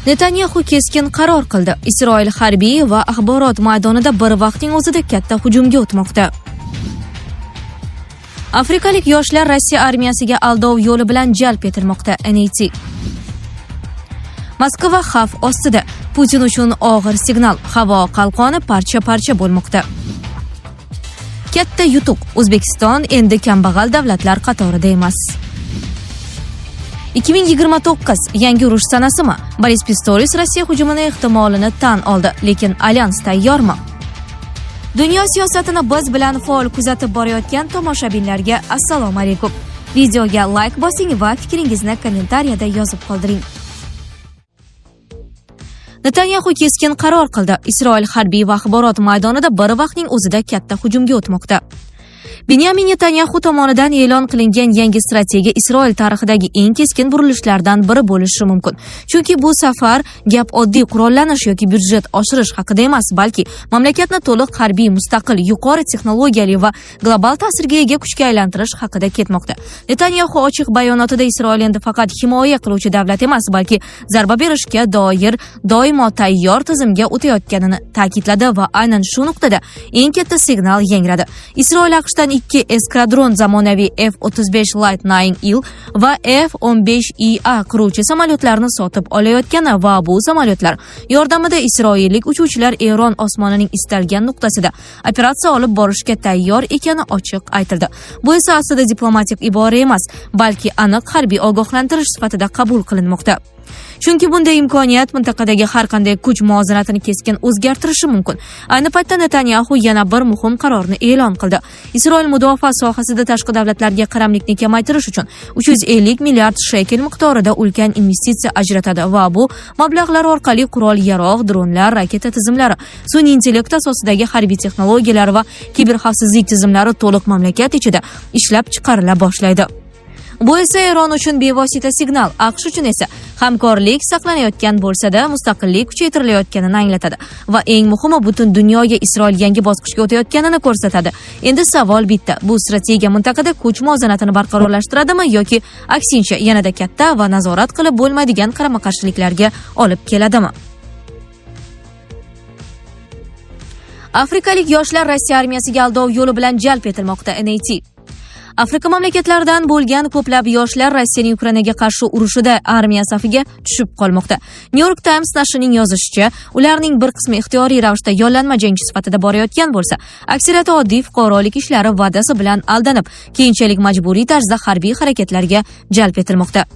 Netanyaxu keskin qaror qildi. Isroil harbiy va axborot maydonida bir vaqtning o'zida katta hujumga o'tmoqda. Afrikalik yoshlar Rossiya armiyasiga aldov yo'li bilan jalb etilmoqda. NAT. Moskva xavf ostida. Putin uchun og'ir signal. Havo qalqoni parcha-parcha bo'lmoqda. Katta yutuq. O'zbekiston endi kambag'al davlatlar qatorida emas. 2029 yangi urush sanasimi? Boris Pistorius Rossiya hujumini ehtimolini tan oldi, lekin alyans tayyormi? Dunyo siyosatini biz bilan faol kuzatib borayotgan tomoshabinlarga assalomu alaykum. Videoga like bosing va fikringizni kommentariyada yozib qoldiring. Netanyaxu keskin qaror qildi. Isroil harbiy va axborot maydonida bir vaqtning o'zida katta hujumga o'tmoqda. Benyamin Netanyaxu tomonidan e'lon qilingan yangi strategiya Isroil tarixidagi eng keskin burilishlardan biri bo'lishi mumkin. Chunki bu safar gap oddiy qurollanish yoki byudjet oshirish haqida emas, balki mamlakatni to'liq harbiy mustaqil, yuqori texnologiyali va global ta'sirga ega kuchga aylantirish haqida ketmoqda. Netanyaxu ochiq bayonotida Isroil endi faqat himoya qiluvchi davlat emas, balki zarba berishga doir doimo tayyor tizimga o'tayotganini ta'kidladi va aynan shu nuqtada eng katta signal yangradi. Isroil AQShdan 2 eskadron zamonaviy F-35 Lightning II va F-15EA qiruvchi samolyotlarni sotib olayotgani va bu samolyotlar yordamida isroillik uchuvchilar Eron osmonining istalgan nuqtasida operatsiya olib borishga tayyor ekani ochiq aytildi. Bu esa aslida diplomatik ibora emas, balki aniq harbiy ogohlantirish sifatida qabul qilinmoqda. Chunki bunday imkoniyat mintaqadagi har qanday kuch muvozanatini keskin o'zgartirishi mumkin. Ayni paytda Netanyaxu yana bir muhim qarorni e'lon qildi. Isroil mudofaa sohasida tashqi davlatlarga qaramlikni kamaytirish uchun 350 milliard shekel miqdorida ulkan investitsiya ajratadi va bu mablag'lar orqali qurol-yarog', dronlar, raketa tizimlari, sun'iy intellekt asosidagi harbiy texnologiyalar va kiberxavfsizlik tizimlari to'liq mamlakat ichida ishlab chiqarila boshlaydi. Bu esa Eron uchun bevosita signal, AQSh uchun esa hamkorlik saqlanayotgan bo'lsa-da, mustaqillik kuchaytirilayotganini anglatadi va eng muhimi, butun dunyoga Isroil yangi bosqichga o'tayotganini ko'rsatadi. Endi savol bitta: bu strategiya mintaqada kuch muvozanatini barqarorlashtiradimi yoki aksincha yanada katta va nazorat qilib bo'lmaydigan qarama-qarshiliklarga olib keladimi? Afrikalik yoshlar Rossiya armiyasiga aldov yo'li bilan jalb etilmoqda. NAT. Afrika mamlakatlaridan bo'lgan ko'plab yoshlar Rossiyaning Ukrainaga qarshi urushida armiya safiga tushib qolmoqda. New York Times nashrining yozishicha, ularning bir qismi ixtiyoriy ravishda yollanma jangchi sifatida borayotgan bo'lsa, aksariyati oddiy fuqarolik ishlari va'dasi bilan aldanib, keyinchalik majburiy tarzda harbiy harakatlarga jalb etilmoqda.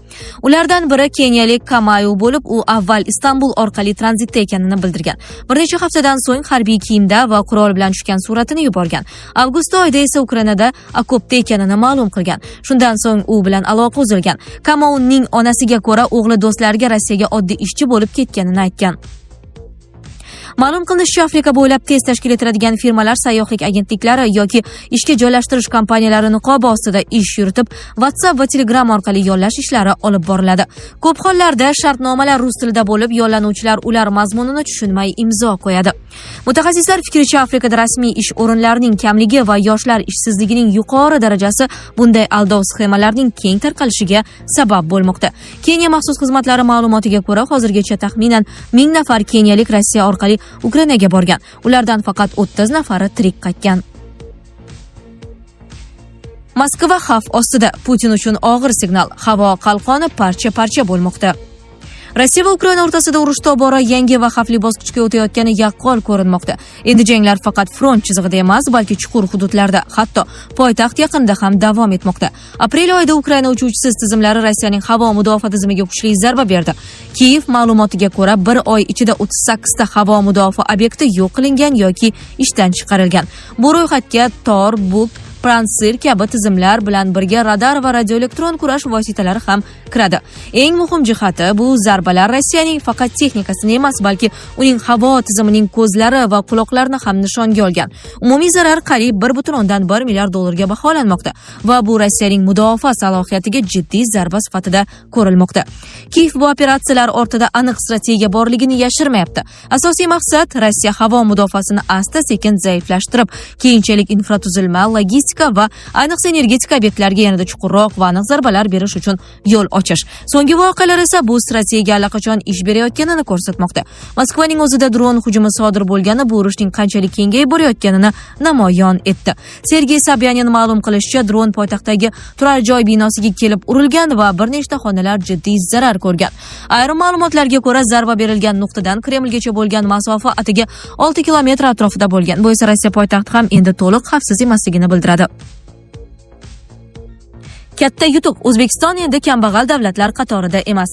Ulardan biri keniyalik Kamayu bo'lib, u avval Istanbul orqali tranzitda ekanini bildirgan. Bir necha haftadan so'ng harbiy kiyimda va qurol bilan tushgan suratini yuborgan. Avgust oyida esa Ukrainada okopda ekanini ma'lum qilgan. Shundan so'ng u bilan aloqa uzilgan. Kamaunning onasiga ko'ra, o'g'li do'stlariga Rossiyaga oddiy ishchi bo'lib ketganini aytgan. Ma'lum qilinishicha, Afrika bo'ylab tez tashkil etiladigan firmalar, sayyohlik agentliklari yoki ishga joylashtirish kompaniyalari niqobi ostida ish yuritib, WhatsApp va Telegram orqali yollash ishlari olib boriladi. Ko'p hollarda shartnomalar rus tilida bo'lib, yollanuvchilar ular mazmunini tushunmay imzo qo'yadi. Mutaxassislar fikricha, Afrikada rasmiy ish o'rinlarining kamligi va yoshlar ishsizligining yuqori darajasi bunday aldov sxemalarining keng tarqalishiga sabab bo'lmoqda. Keniya maxsus xizmatlari ma'lumotiga ko'ra, hozirgacha taxminan 1000 nafar keniyalik Rossiya orqali Ukrainaga borgan. Ulardan faqat 30 nafari tirik qaytgan. Moskva xavf ostida. Putin uchun og'ir signal. Havo qalqoni parcha-parcha bo'lmoqda. Rossiya va Ukraina o'rtasida urush tobora yangi va xavfli bosqichga o'tayotgani yaqqol ko'rinmoqda. Endi janglar faqat front chizig'ida emas, balki chuqur hududlarda, hatto poytaxt yaqinida ham davom etmoqda. Aprel oyida Ukraina uchuvchisiz tizimlari Rossiyaning havo mudofaa tizimiga kuchli zarba berdi. Kiyev ma'lumotiga ko'ra, bir oy ichida 38 ta havo mudofaa obyekti yo'q qilingan yoki ishdan chiqarilgan. Bu ro'yxatga Tor, Buk, Pantsir kabi tizimlar bilan birga radar va radioelektron kurash vositalari ham kiradi. Eng muhim jihati, bu zarbalar Rossiyaning faqat texnikasini emas, balki uning havo tizimining ko'zlari va quloqlarini ham nishonga olgan. Umumiy zarar qariyb 1,1 milliard dollarga baholanmoqda va bu Rossiyaning mudofaa salohiyatiga jiddiy zarba sifatida ko'rilmoqda. Kiyev bu operatsiyalar ortida aniq strategiya borligini yashirmayapti. Asosiy maqsad Rossiya havo mudofaasini asta-sekin zaiflashtirib, keyinchalik infratuzilma, logistika logistika va ayniqsa energetika obyektlariga yanada chuqurroq va aniq zarbalar berish uchun yo'l ochish. So'nggi voqealar esa bu strategiya allaqachon ish berayotganini ko'rsatmoqda. Moskvaning o'zida dron hujumi sodir bo'lgani bu urushning qanchalik kengayib borayotganini namoyon etdi. Sergey Sobyanin ma'lum qilishicha, dron poytaxtdagi turar joy binosiga kelib urilgan va bir nechta xonalar jiddiy zarar ko'rgan. Ayrim ma'lumotlarga ko'ra, zarba berilgan nuqtadan Kremlgacha bo'lgan masofa atigi 6 kilometr atrofida bo'lgan. Bu esa Rossiya poytaxti ham endi to'liq xavfsiz emasligini bildiradi. Katta yutuq: O'zbekiston endi kambag'al davlatlar qatorida emas.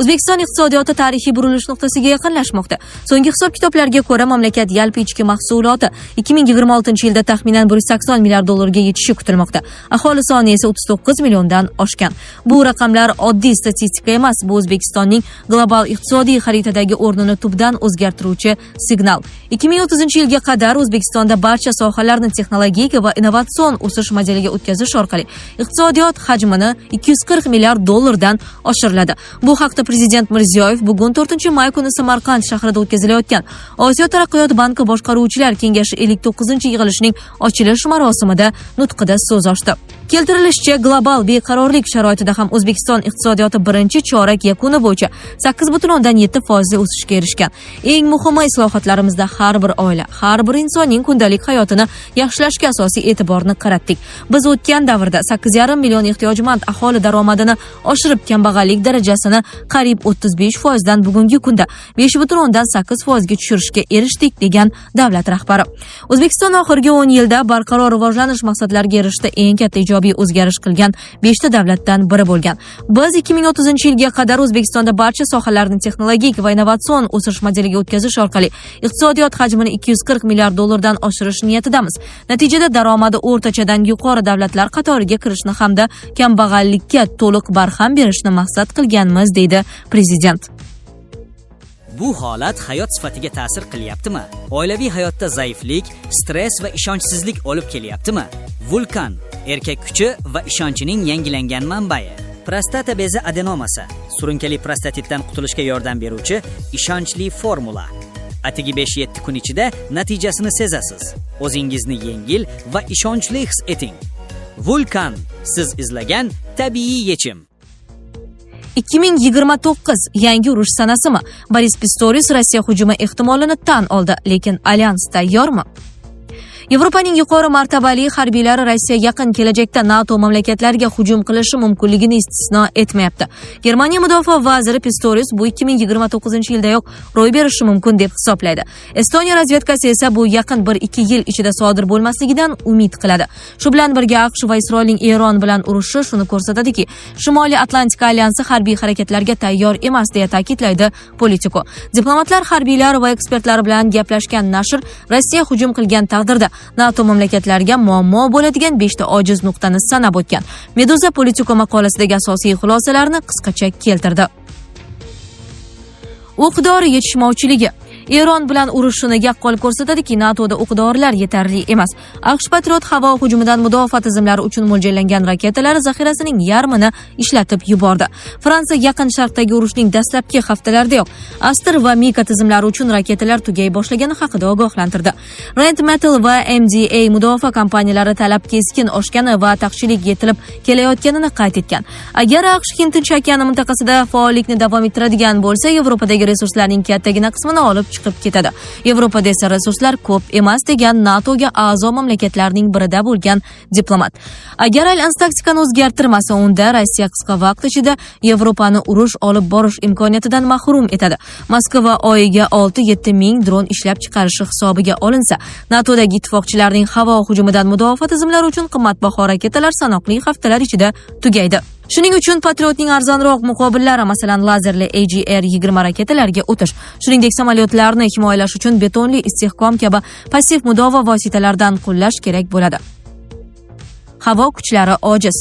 O'zbekiston iqtisodiyoti tarixiy burilish nuqtasiga yaqinlashmoqda. So'nggi hisob-kitoblarga ko'ra, mamlakat yalpi ichki mahsuloti 2026-yilda taxminan 180 milliard dollarga yetishi kutilmoqda. Aholi soni esa 39 milliondan oshgan. Bu raqamlar oddiy statistika emas, bu O'zbekistonning global iqtisodiy xaritadagi o'rnini tubdan o'zgartiruvchi signal. 2030-yilga qadar O'zbekistonda barcha sohalarni texnologik va innovatsion o'sish modeliga o'tkazish orqali iqtisodiyot hajmini 240 milliard dollardan oshiriladi. Bu haqda Prezident Mirziyoyev bugun, 4-may kuni Samarqand shahrida o'tkazilayotgan Osiyo taraqqiyot banki boshqaruvchilar kengashi 59-yig'ilishining ochilish marosimida nutqida so'z ochdi. Keltirilishicha, global beqarorlik sharoitida ham O'zbekiston iqtisodiyoti birinchi chorak yakuni bo'yicha 8,7 foizli o'sishga erishgan. Eng muhimi, islohotlarimizda har bir oila, har bir insonning kundalik hayotini yaxshilashga asosiy e'tiborni qaratdik. Biz o'tgan davrda 8,5 million ehtiyojmand aholi daromadini oshirib, kambag'allik darajasini qariyb 35 foizdan bugungi kunda 5,8 foizga tushirishga erishdik, degan davlat rahbari. O'zbekiston oxirgi 10 yilda barqaror rivojlanish maqsadlariga erishishda eng katta ijobiy o'zgarish qilgan 5 ta davlatdan biri bo'lgan. Biz 2030-yilga qadar O'zbekistonda barcha sohalarni texnologik va innovatsion o'sish modeliga o'tkazish orqali iqtisodiyot hajmini 240 milliard dollardan oshirish niyatidamiz. Natijada daromadi o'rtachadan yuqori davlatlar qatoriga kirishni hamda kambag'allikka to'liq barham berishni maqsad qilganmiz, deydi prezident. Bu holat hayot sifatiga ta'sir qilyaptimi? Oilaviy hayotda zaiflik, stress va ishonchsizlik olib kelyaptimi? Vulkan – erkak kuchi va ishonchining yangilangan manbai. Prostata bezi adenomasi, surunkali prostatitdan qutulishga yordam beruvchi ishonchli formula. Atigi 5-7 kun ichida natijasini sezasiz. O'zingizni yengil va ishonchli his eting. Vulkan – siz izlagan tabiiy yechim. 2029 yangi urush sanasimi? Boris Pistorius Rossiya hujumi ehtimolini tan oldi, lekin alyans tayyormi? Yevropaning yuqori martabali harbiylari Rossiya yaqin kelajakda NATO mamlakatlariga hujum qilishi mumkinligini istisno etmayapti. Germaniya mudofaa vaziri Pistorius bu 2029-yildayoq ro'y berishi mumkin deb hisoblaydi. Estoniya razvedkasi esa bu yaqin 1-2 yil ichida sodir bo'lmasligidan umid qiladi. Shu bilan birga, AQSh va Isroilning Eron bilan urushi shuni ko'rsatadiki, Shimoliy Atlantika alyansi harbiy harakatlarga tayyor emas, deya ta'kidlaydi Politico. Diplomatlar, harbiylar va ekspertlar bilan gaplashgan nashr Rossiya hujum qilgan taqdirda NATO mamlakatlariga muammo bo'ladigan 5 ta ojiz nuqtani sanab o'tgan. Meduza Politico maqolasidagi asosiy xulosalarni qisqacha keltirdi. O'q-dori yetishmovchiligi. Eron bilan urush shuni yaqqol ko'rsatadiki, NATOda o'q-dorilar yetarli emas. AQSh Patriot havo hujumidan mudofaa tizimlari uchun mo'ljallangan raketalar zaxirasining yarmini ishlatib yubordi. Fransiya Yaqin Sharqdagi urushning dastlabki haftalaridayoq Aster va Mika tizimlari uchun raketalar tugay boshlagani haqida ogohlantirdi. Rheinmetall va MDA mudofaa kompaniyalari talab keskin oshgani va taqchillik yetilib kelayotganini qayd etgan. Agar AQSh Hind Tinch okeani mintaqasida faollikni davom ettiradigan bo'lsa, Yevropadagi resurslarning kattagina qismini olib chiqib ketadi. Yevropada esa resurslar ko'p emas, degan NATOga a'zo mamlakatlarning birida bo'lgan diplomat. Agar alyans taktikani o'zgartirmasa, unda Rossiya qisqa vaqt ichida Yevropani urush olib borish imkoniyatidan mahrum etadi. Moskva oyiga 6-7 ming dron ishlab chiqarishi hisobiga olinsa, NATOdagi ittifoqchilarning havo hujumidan mudofaa tizimlari uchun qimmatbaho raketalar sanoqli haftalar ichida tugaydi. Shuning uchun Patriotning arzonroq muqobillari, masalan, lazerli AGR-20 raketalarga o'tish, shuningdek, samolyotlarni himoyalash uchun betonli istehkom kabi passiv mudofaa vositalaridan qo'llash kerak bo'ladi. Havo kuchlari ojiz.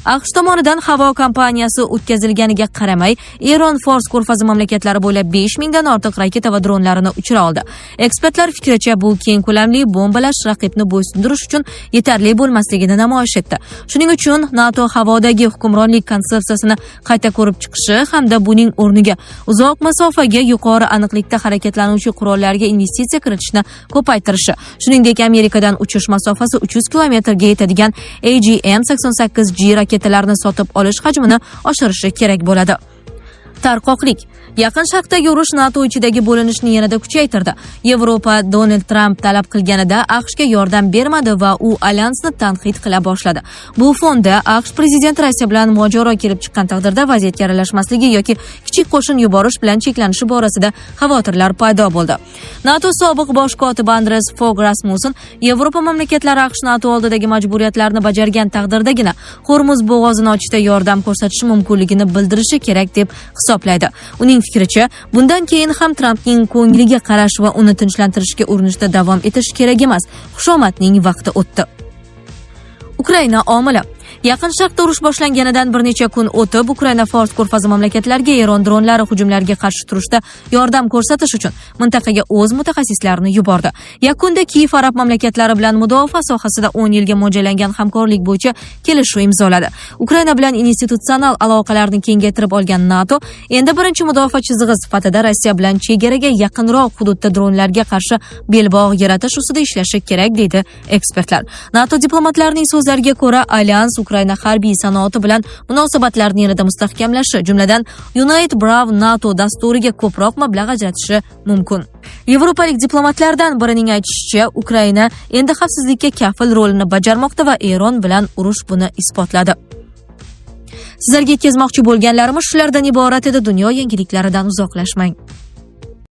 AQSh tomonidan havo kampaniyasi o'tkazilganiga qaramay, Eron Fors ko'rfazi mamlakatlari bo'ylab 5000 dan ortiq raketa va dronlarini uchira oldi. Ekspertlar fikricha, bu keng ko'lamli bombalash raqibni bo'ysundirish uchun yetarli bo'lmasligini namoyish etdi. Shuning uchun NATO havodagi hukmronlik konsepsiyasini qayta ko'rib chiqishi hamda buning o'rniga uzoq masofaga yuqori aniqlikda harakatlanuvchi qurollarga investitsiya kiritishni ko'paytirishi, shuningdek, Amerikadan uchish masofasi 300 kilometrga yetadigan AGM-88G raketalarini sotib olish hajmini oshirishi kerak bo'ladi. Tarqoqlik. Yaqin Sharqdagi urush NATO ichidagi bo'linishni yanada kuchaytirdi. Yevropa Donald Tramp talab qilganida AQShga yordam bermadi va u alyansni tanqid qila boshladi. Bu fonda AQSh prezidenti Rossiya bilan mojaro kelib chiqqan taqdirda vaziyatga aralashmasligi yoki kichik qo'shin yuborish bilan cheklanishi borasida xavotirlar paydo bo'ldi. NATO sobiq bosh kotibi Andres Fogh Rasmussen Yevropa mamlakatlari AQSh NATO oldidagi majburiyatlarni bajargan taqdirdagina Hormuz bo'g'ozini ochishda yordam ko'rsatishi mumkinligini bildirishi kerak deb hisoblaydi. Uning fikricha, bundan keyin ham Trampning ko'ngliga qarash va uni tinchlantirishga urinishda davom etish kerak emas. Xushomadning vaqti o'tdi. Ukraina omili. Yaqin Sharqda urush boshlanganidan bir necha kun o'tib, Ukraina Fors ko'rfazi mamlakatlariga Eron dronlari hujumlariga qarshi turishda yordam ko'rsatish uchun mintaqaga o'z mutaxassislarini yubordi. Yakunda Kiyev arab mamlakatlari bilan mudofaa sohasida 10 yilga mo'ljallangan hamkorlik bo'yicha kelishuv imzoladi. Ukraina bilan institutsional aloqalarni kengaytirib olgan NATO endi birinchi mudofaa chizig'i sifatida Rossiya bilan chegaraga yaqinroq hududda dronlarga qarshi belbog' yaratish ustida ishlashi kerak, deydi ekspertlar. NATO diplomatlarining so'zlariga ko'ra, alyans Ukraina harbiy sanoati bilan munosabatlarni yanada mustahkamlashi, jumladan Unite Brave NATO dasturiga ko'proq mablag' ajratishi mumkin. Yevropalik diplomatlardan birining aytishicha, Ukraina endi xavfsizlikka kafil rolini bajarmoqda va Eron bilan urush buni isbotladi. Sizlarga yetkazmoqchi bo'lganlarimiz shulardan iborat edi. Dunyo yangiliklaridan uzoqlashmang.